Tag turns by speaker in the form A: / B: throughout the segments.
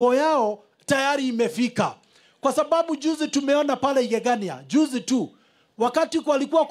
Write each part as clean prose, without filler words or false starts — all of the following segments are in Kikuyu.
A: Yao tayari imefika, kwa sababu juzi tumeona pale Igegania, juzi tu wakati walikuwa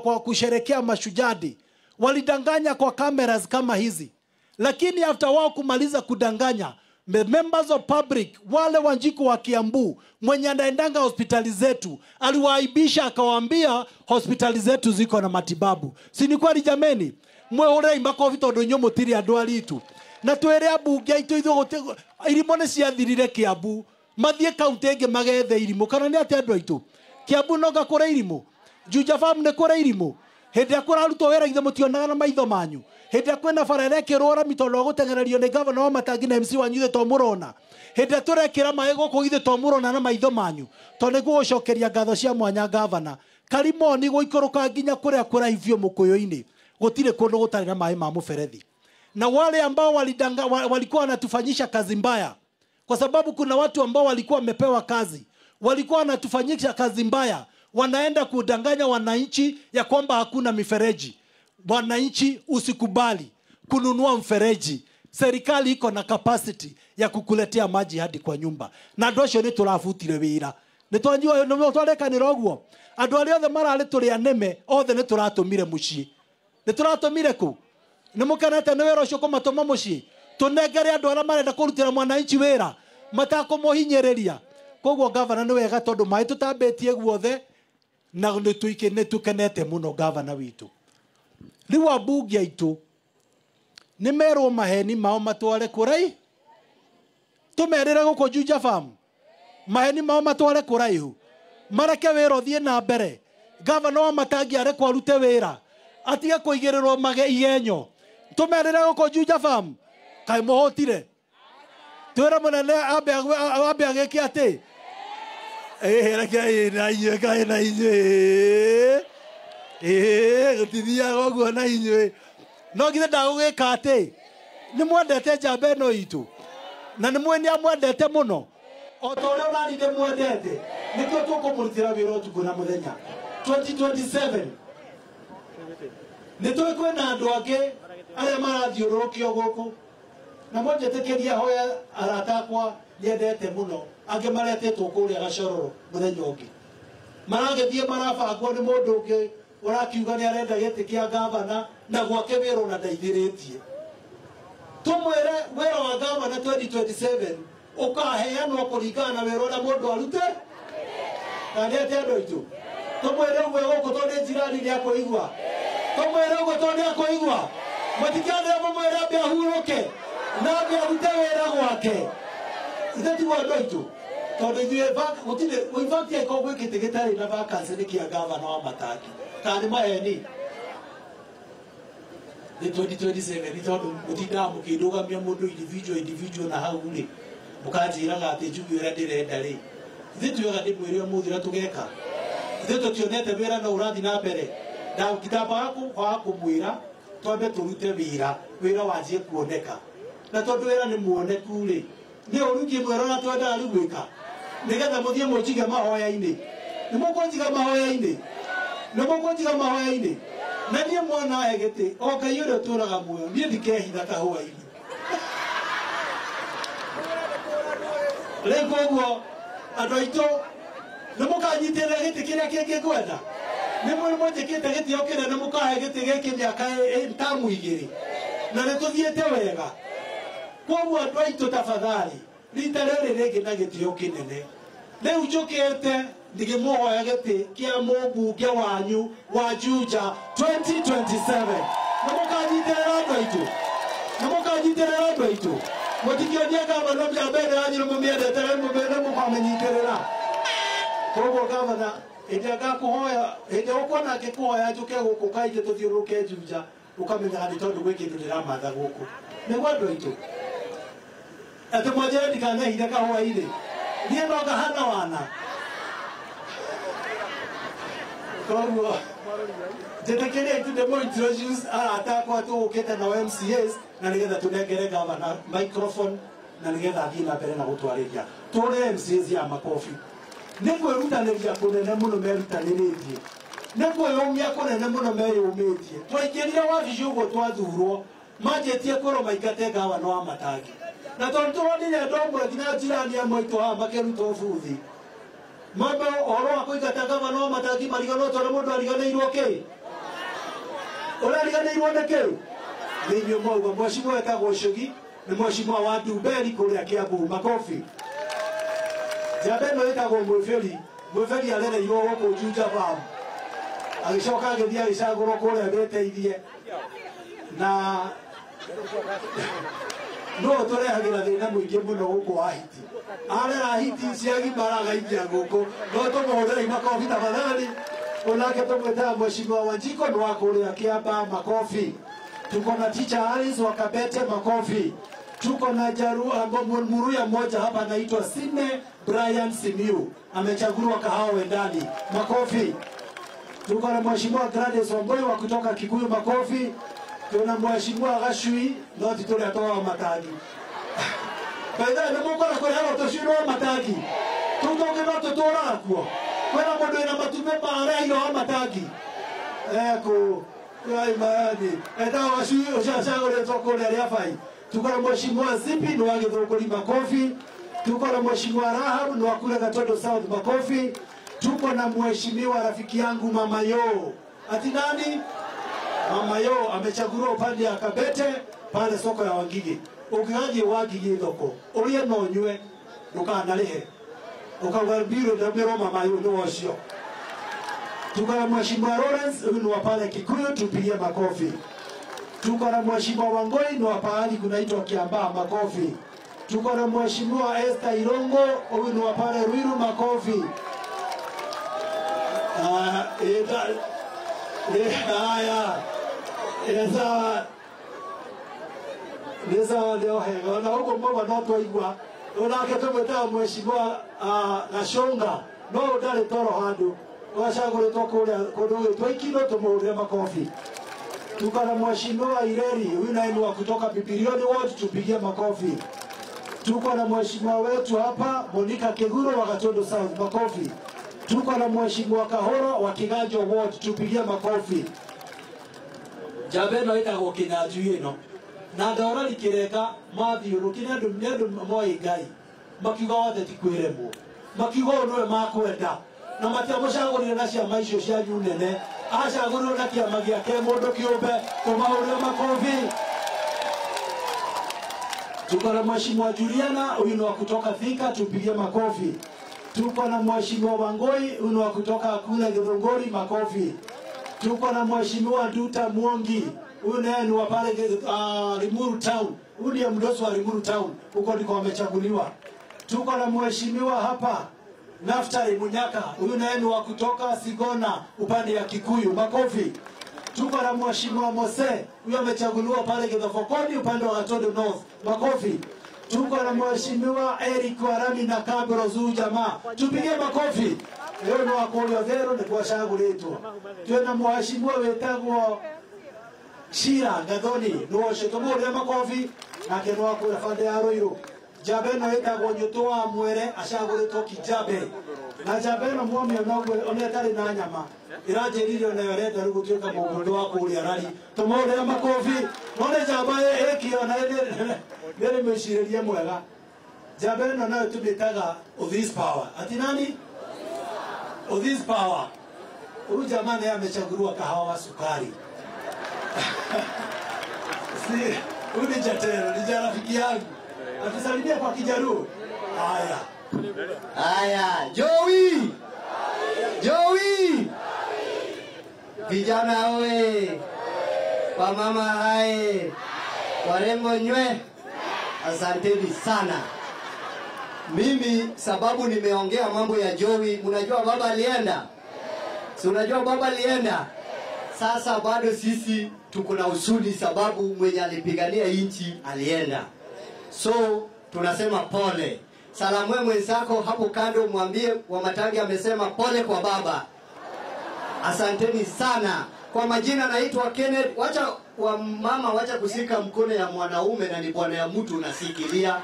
A: kwa kusherekea Mashujaa Day, walidanganya kwa cameras kama hizi, lakini after wao kumaliza kudanganya members of public wale Wanjiku wa Kiambu, mwenye anaendanga hospitali zetu aliwaaibisha, akawaambia hospitali zetu ziko na matibabu. Si ni kweli jameni? Mwehurei makofi tondu inyuĩ mũtirĩ andũ aritu na twĩre ambunge aitũ ithuĩ irimũ nĩ ciathirire Kiambu, mathiĩ kaunti ĩngĩ magethe irimũ. Kana nĩ atĩ andũ aitũ Kiambu no ngakũre irimũ, Juja Farm nĩ kũrĩ irimũ. Hĩndĩ ĩrĩa kũrarutwo wĩra ithe mũtionaga na maitho manyu. Hĩndĩ ĩrĩa kwĩna bara ĩrekĩrwo rami tondũ wa gũteng'ererio nĩ gavana wa Matangi na MC wanyu ithe to mũrona. Hĩndĩ ĩrĩa tũrekĩra maĩ gũkũ ithe to mũrona na maitho manyu. Tondũ nĩguo gũcokeria ngatho cia mwanya gavana. Karimoni gũikũrũka nginya kũrĩa kũraihu biũ mũkũyũ-inĩ, gũtirĩ kũndũ gũtarĩ na maĩ ma mũberethi. Na wale ambao walikuwa wanatufanyisha kazi mbaya, kwa sababu kuna watu ambao walikuwa wamepewa kazi, walikuwa wanatufanyisha kazi mbaya, wanaenda kudanganya wananchi ya kwamba hakuna mifereji. Wananchi, usikubali kununua mfereji. Serikali iko na capacity ya kukuletea maji hadi kwa nyumba. Na andũ acio nĩ tũrabutire wĩra. Nĩ twanjua, nĩ twarekanĩra ũguo. Andũ arĩa othe mararĩ tũrĩ aneme, othe nĩ tũratũmire mũciĩ. Nĩ tũratũmire kũ? Nĩ mũkenete nĩ wĩra ũcio kũmatũma mũciĩ? Tũnengere andũ arĩa marenda kũrutĩra mwananchi wĩra, matakũmũhinyĩrĩria. Koguo gavana nĩ wega tondũ maĩ tũtambĩtie guothe, na nĩ tũkenete mũno gavana witũ. Rĩu ambunge aitũ nĩ merwo maheni mao matware kũraihu. Tũmerĩre gũkũ Juja Farm, maheni mao matware kũraihu, mareke wĩra ũthiĩ na mbere. Gavana wa Matangi arekwo arute wĩra, atige kũigĩrĩrwo mage igenyo. Tũmerĩre gũkũ Juja Farm, kaĩ mũhũtire? Twĩre mũnene ambe agĩke atĩ? Reke na inyuĩ, kaĩ na inyuĩ. Gũtithiaga ũguo na inyuĩ. No githĩ ndagũgĩka atĩ? Nĩ mwendete njamba ĩno itũ, na nĩ mwĩ nĩ amwendete mũno o ta ũrĩa ũrani ndĩmwendete. Nĩkĩo tũkũmũrutĩra wĩra ũtukũ na mũthenya. 2027 nĩ tũĩ kwĩna andũ angĩ arĩa marathiũrũrũkio gũkũ, na mwanjĩtĩkĩria hoya arata akwa nyendete mũno, angĩ maretĩtwo kũrĩa Gacororo mũthenya ũngĩ, maragĩthiĩ marabangwo nĩ mũndũ ũngĩ ũrakiuga nĩ arenda gĩtĩ kĩa gavana na gwake wĩra ona ndeithĩrĩtie. Tũmwĩre wĩra wa gavana 2027 ũkaheanwo kũringana na wĩra ũrĩa mũndũ arute. Na nĩ atĩ andũ aitũ? Tũmwĩre ũguo gũkũ tondũ nĩ njirani nĩ akũigua. Tũmwĩre ũguo tondũ nĩ akũigua. Mũtikĩanĩre mũmwĩre ambe ahurũke na ambe arute wĩra gwake. Ithe tiguo andũ aitũ? Tondũ ithuĩ gũtirĩ, in fact angĩkorwo gwĩ gĩtĩ gĩtarĩ na vacancy nĩ kĩa gavana wa Matangi. Kana nĩ maheni? Nĩ 2027 tondũ mũtindaga mũkĩndũgamia mũndũ individual individual na hau rĩ, mũkanjĩraga atĩ njuge ũrĩa ndĩrenda rĩ. Ithuĩ tuoiga ndĩmwĩre ũmũthĩ ũrĩa tũgeka. Ithuĩ tũtionete wĩra no ũrathiĩ na mbere. Ndambaga kwaga kũmwĩra twambe tũrute wĩra, wĩra wanjie kuoneka. Na tondũ wĩra nĩ muoneku rĩ, nĩ ũru ngĩmwĩra ũrĩa twendaga rĩu gwĩka, nĩgetha mũthiĩ mũnjige mahoya-inĩ. Nĩ mũkũnjiga mahoya-inĩ? Nĩ mũkũnjiga mahoya-inĩ? Na niĩ mwana ahe gĩtĩ, o Ngai ũrĩa ũtũũraga muoyo, niĩ ndikehitha kahũa-inĩ. Rĩu koguo andũ aitũ nĩ mũkanyitĩrĩra gĩtĩ kĩrĩa kĩngĩ ngwenda. Nĩ mwĩ mwĩtĩkĩte gĩtĩo kĩnene mũkahe gĩtĩ gĩkĩ mĩaka tamu igĩrĩ, na nĩ tũthiĩte wega. Koguo andũ aitũ tafadhali, rita rĩrĩ rĩngĩ na gĩtĩo kĩnene, rĩu njũkĩte ndĩkĩmũhoya gĩtĩ kĩa mũmbunge wanyu wa Juja 2027. Nĩ mũkanyitĩrĩra andũ aitũ? Nĩ mũkanyitĩrĩra andũ aitũ? Mũtikĩonie gavana njamba ĩno yanyu nĩ mũmĩendete nĩ mũkamĩnyitĩrĩra. Koguo gavana, hĩndĩ ĩrĩa ngakũhoya, hĩndĩ ĩrĩa ũkuona ngĩkũhoya njũke gũkũ kaingĩ tũthiũrũrũke Juja, ũkamenyaga nĩ tondũ gwĩ kĩndũ ndĩramatha gũkũ. Nĩguo andũ aitũ? Atĩ mwanjĩre ndikanehithe kahũa-inĩ. Niĩ no ngahana wana. Koguo njĩtĩkĩrie tu ndĩmũ introduce arata akwa tũgũkĩte nao MCAs, na nĩgetha tũnengere gavana microphone na nĩgetha athiĩ na mbere na gũtwarĩria. Tũrĩre MCAs ya makobi. Nĩ kwĩrutanĩria kũnene mũno merutanĩrĩtie, nĩ kwĩyũmia kũnene mũno meyũmĩtie. Twaingĩrire wabici ũguo twathurwo, manjĩtie kwĩrwo maingate gavana wa Matangi. Na tondu turonire andu amwe nginya njirani amwe aitũ haha makĩrutwo buthi. Mambo ũhoro wa kũingata gavana wa Matangi mariganwo tondũ mũndũ ariganĩirwo kĩ? Ũrariganĩirwo nĩ kĩ? Nĩ inyuĩ mwauga. Mheshimiwa etagwo Shugi, nĩ mheshimiwa wa Ndumberi kũrĩa Kiambu. Makobi. Njamba ĩno ĩtagwo Mwĩbĩri. Mwĩbĩri arereirwo gũkũ Juja Farm, agĩcoka agĩthiĩ agĩcagũrwo kũrĩa Gĩteithie, na no tũrehagĩra thĩna mũingĩ mũno gũkũ wa hiti. Arera hiti ciagimara agaikia gũkũ, no tũmũhũrĩrei makobi tafadhali. Onake tũmwĩtaga Mheshimiwa Wanjiko, nĩ wa kũrĩa Kiambaa. Makobi. Tuko na Teacher Alice wa Kabete, makofi. Tuko na Jaru Muruya mmoja hapa anaitwa Sime Brian Simiu, amechaguliwa Kahawa Wendani, makofi. Tuko na Mheshimiwa Gladys Wamboi wa kutoka Kikuyu, makofi. Tuna Mheshimiwa Gashui, no ti tũrĩa twa Matangi. By the way, nĩ mũkora kũreherwo tũcui rwa Matangi. Tũu tũngĩ no tũtũraga kuo. Kwĩna mũndũ wĩna matumbĩ mareheirwo wa Matangi. Eko Maani. Etagwo Gacui ũcio acagũrĩtwo kũrĩa Rĩabai. Tuko na Mheshimiwa Zipi ni wa Githũngũri, makofi. Tuko na Mheshimiwa Rahab ni wa kule Gatondo South, makofi. Tuko na Mheshimiwa rafiki yangu Mama Yo. Ati nani? Mama Yo amechaguliwa upande ya Kabete pale soko ya Wangigi. Ũngĩgathiĩ Wangigi thoko, ũrĩe no ũnyue, ndũkanarĩhe. Ũkauga mbirũ ndamĩrwo Mama Yo nĩ ũcio. Tuko na Mheshimiwa Lawrence, huyu ni wa pale Kikuyu, tupigie makofi. Tuko na Mheshimiwa Wangoi, ni wa pahali kunaitwa Kiambaa, makofi. Tuko na Mheshimiwa Esther Irongo, huyu ni wa pale Ruiru, makofi. Haya. Sawa. Nĩ sawa, nĩ ohega. Ona ũguo mauga no twaigua. Onake tũmwĩtaga Mheshimiwa Gachonga, no ndarĩ toro handũ. Ũgacagũrĩtwo kũrĩa kũndũ gwĩtwo Ikino, tũmũhũrĩre makobi. Tuko na Mheshimiwa Ireri, huyu naye ni wa kutoka Bibirioni Ward, tupigie makofi. Tuko na mheshimiwa wetu hapa Monica Keguro wa Gatondo South, makofi. Tuko na Mheshimiwa Kahoro wa Kiganjo Ward, tupigie makofi. Njamba ĩno ĩtagwo Kĩnyanjui ĩno. Na ndorari kĩreka mathiũrũkire andũ nĩ andũ moĩ Ngai, makiuga othe ti kwĩremwo, makiuga ũyũ nĩwe makwenda, na matiamũcagũrire na ciama icio cianyu nene, acagũrirwo na kĩama gĩake mũndũ kĩũmbe. Tũmahũrĩre makobi. Tuko na Mheshimiwa Juliana, huyu ni wa kutoka Thika, tupigie makofi. Tuko na Mheshimiwa Wangoi, huyu ni wa kutoka kule Githunguri, makofi. Tuko na Mheshimiwa Nduta Mwongi, huyu naye ni wa pale Limuru Town, huyu ndiye mdosi wa Limuru Town, huko ndiko amechaguliwa. Tuko na Mheshimiwa hapa Naftali Munyaka, huyu naye ni wa kutoka Sigona upande ya Kikuyu, makofi. Tuko na Mheshimiwa Mose, huyu amechaguliwa pale Githofokoni upande wa Gatondo North, makofi. Tuko na Mheshimiwa Eric Warami na Kabro Zuu jamaa, tupigie makofi. Leo ni wa kũrĩa Thero nĩkuo acagũrĩtwo. Twĩna Mheshimiwa wĩtagwo Shira Gathoni, nĩwe ũcio, tũmũhũrĩre makobi, nake nĩ wa kũrĩa bande ya Ruiru. Njamba ĩno ĩtagwo Nyũtũ wa Mwere, acagũrĩtwo Kijabe. Na njamba ĩno mwamĩona ũguo ona ĩtarĩ na nyama, ĩranjĩrire onayo ĩrenda rĩu gũtuĩka mũmbunge wa kũrĩa Rari. Tũmũhũrĩre makobi. No nĩ njamba ĩkĩo na nĩ mĩcirĩrie mwega. Njamba ĩno nayo tũmĩtaga Othis Power. Ati nani? Othis Power. Huyu jamaa naye amechaguliwa kahawa wa sukari. Si, huyu ni Jatero, ni rafiki yangu. Atusalimia kwa Kijaruo. Haya.
B: Haya, Joey. Joey. Vijana oe. Wamama hai. Warembo nywe. Asanteni sana. Mimi sababu nimeongea mambo ya Joey, unajua baba alienda. Si unajua baba alienda. Sasa bado sisi tuko na usudi sababu mwenye alipigania nchi alienda. So tunasema pole. Salamwe mwenzako hapo kando, mwambie Wamatangi amesema pole kwa baba. Asanteni sana. Kwa majina naitwa Kenneth. Wacha wa mama, wacha kushika mkono ya mwanaume na ni bwana ya mtu unasikilia.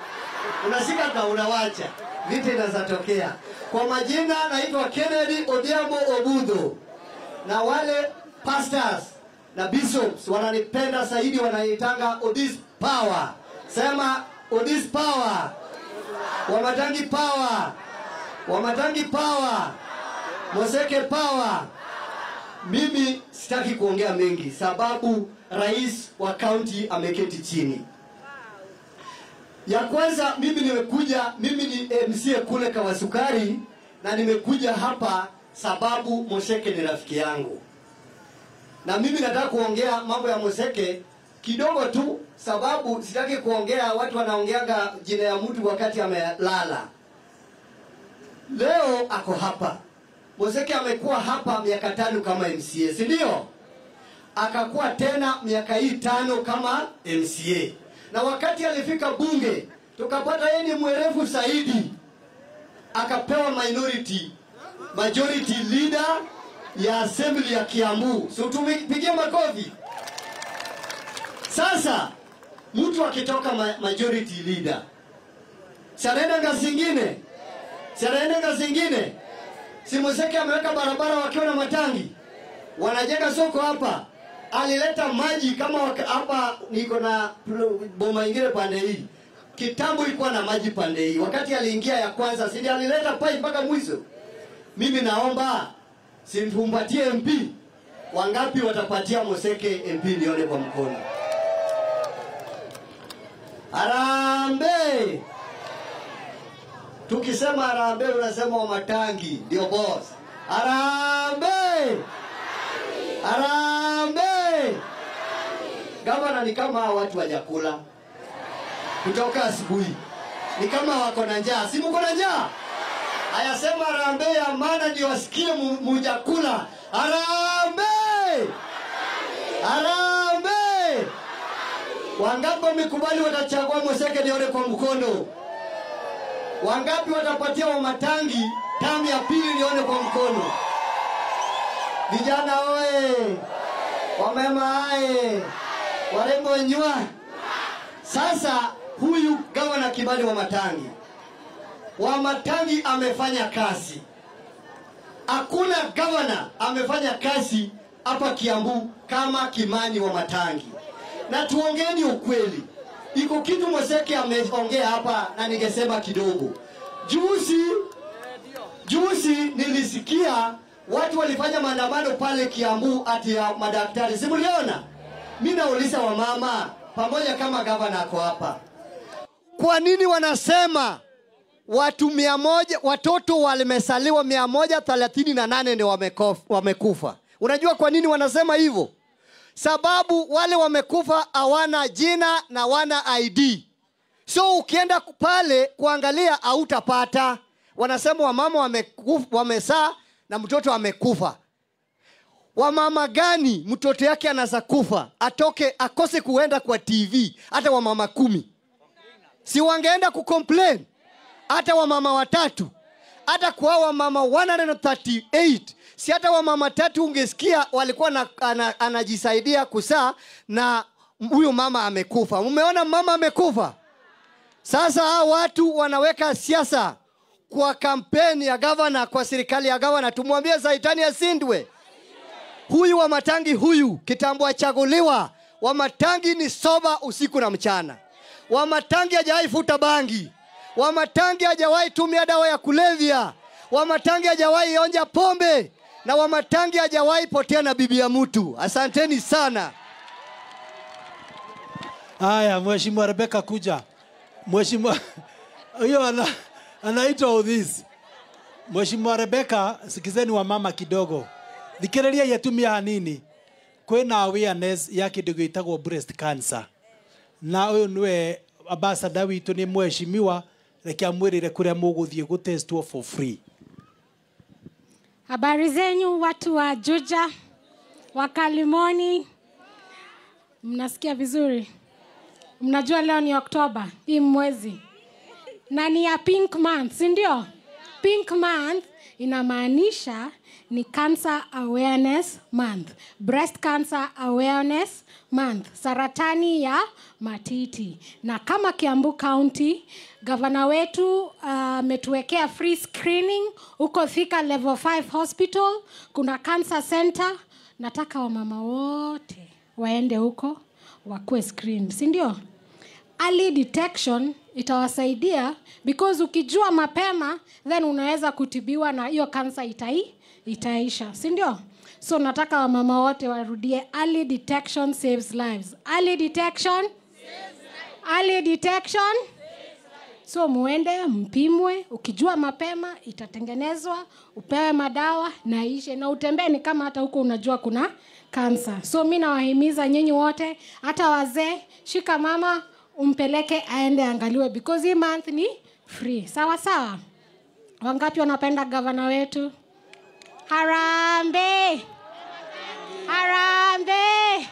B: Unashika na unawacha. Vita inazatokea. Kwa majina naitwa Kennedy Odhiambo Obudho. Na wale pastors na bishops wananipenda zaidi, wanaitanga Odis Power. Sema Odis power. Wamatangi power. Wamatangi power. Moseke power. Mimi sitaki kuongea mengi sababu rais wa county ameketi chini. Ya kwanza mimi nimekuja, mimi ni MCA kule Kawasukari na nimekuja hapa sababu Moseke ni rafiki yangu. Na mimi nataka kuongea mambo ya Moseke kidogo tu sababu sitaki kuongea watu wanaongeaga jina ya mtu wakati amelala. Leo ako hapa. Moseke amekuwa hapa miaka 5 kama MCA, si ndio? Akakuwa tena miaka hii 5 kama MCA. Na wakati alifika bunge, tukapata yeye ni mwerevu zaidi. Akapewa minority, majority leader ya assembly ya Kiambu. So tumipigie makofi. Sasa mtu akitoka majority leader, si anaenda ngazi ingine? Si anaenda ngazi ingine? Si Moseke ameweka barabara wakiwa na matangi, wanajenga soko hapa, alileta maji kama hapa niko na boma ingine pande hii. Kitambo ilikuwa na maji pande hii. Wakati aliingia ya kwanza, si alileta pipe mpaka mwisho. Mimi naomba simpatie MP. Wangapi watapatia Moseke MP nione kwa mkono? Harambee! Tukisema harambee unasema Wamatangi ndio boss. Harambee! Harambee! Gavana ni kama watu hawajakula kutoka asubuhi. Ni kama wako na njaa. Si mko na njaa? Ayasema harambee ya maana ndio wasikie mujakula. Harambee! Harambee! Wangapi wamekubali watachagua Moseke nione kwa mkono? Wangapi watapatia Wamatangi tamu ya pili nione kwa mkono? Vijana oe! Wamema ae! Warembo nywa! Sasa huyu gavana Kimani Wamatangi, Wamatangi amefanya kazi. Hakuna gavana amefanya kazi hapa Kiambu kama Kimani Wamatangi. Na tuongeeni ukweli. Iko kitu Moseke ameongea hapa na ningesema kidogo. Juzi nilisikia watu walifanya maandamano pale Kiambu ati ya madaktari. Si mliona? Mimi nauliza wamama pamoja kama gavana ako hapa. Kwa nini wanasema watu 100, watoto walimesaliwa 138 ndio wamekufa? Unajua kwa nini wanasema hivyo? Sababu wale wamekufa hawana jina na hawana ID. So ukienda pale kuangalia hautapata. Wanasema wamama wamesaa na mtoto amekufa. Wamama gani mtoto yake anaweza kufa atoke akose kuenda kwa TV? Hata wamama 10 si wangeenda kucomplain? Hata wamama 3, hata kwa wamama 138, si hata wamama 3 ungesikia walikuwa anajisaidia kusaa na huyo mama amekufa. Umeona mama amekufa? Sasa hao watu wanaweka siasa kwa kampeni ya gavana, kwa serikali ya gavana. Tumwambie Saitani asindwe. Huyu Wamatangi huyu kitambo achaguliwa, Wamatangi ni soba usiku na mchana. Wamatangi hajawahi futa bangi. Wamatangi hajawahi tumia dawa ya kulevya. Wamatangi hajawahi onja pombe. Na Wamatangi hajawahi potea na bibi ya mtu. Asanteni sana.
A: Haya, Mheshimiwa Rebecca kuja. Mheshimiwa huyo anaitwa Odhis. Mheshimiwa Rebecca, sikizeni wa mama kidogo. Thikiriria yetumia hanini. Kwina awareness ya kindu gitagwo breast cancer. Na uyu niwe ambassador witu ni mheshimiwa, reke amwirire kuria muguthie gutestwo for free.
C: Habari zenyu watu wa Juja, wa Kalimoni. Mnasikia vizuri? Mnajua leo ni Oktoba, hii mwezi. Na ni ya Pink Month, si ndio? Pink Month inamaanisha ni Cancer Awareness Month. Breast Cancer Awareness Month. Saratani ya matiti. Na kama Kiambu County, gavana wetu ametuwekea free screening huko Thika Level 5 Hospital, kuna cancer center. Nataka wamama wote waende huko wakuwe screened, si ndio? Early detection itawasaidia because ukijua mapema then unaweza kutibiwa na hiyo kansa itaisha, si ndio? So nataka wamama wote warudie, early detection saves lives. Early detection saves lives. Early detection saves lives. So muende mpimwe, ukijua mapema itatengenezwa, upewe madawa na ishe, na utembee ni kama hata huko unajua kuna kansa. So mi nawahimiza nyinyi wote, hata wazee, shika mama umpeleke aende angaliwe because hii month ni free. Sawa sawa. Wangapi wanapenda gavana wetu? Harambee! Harambee!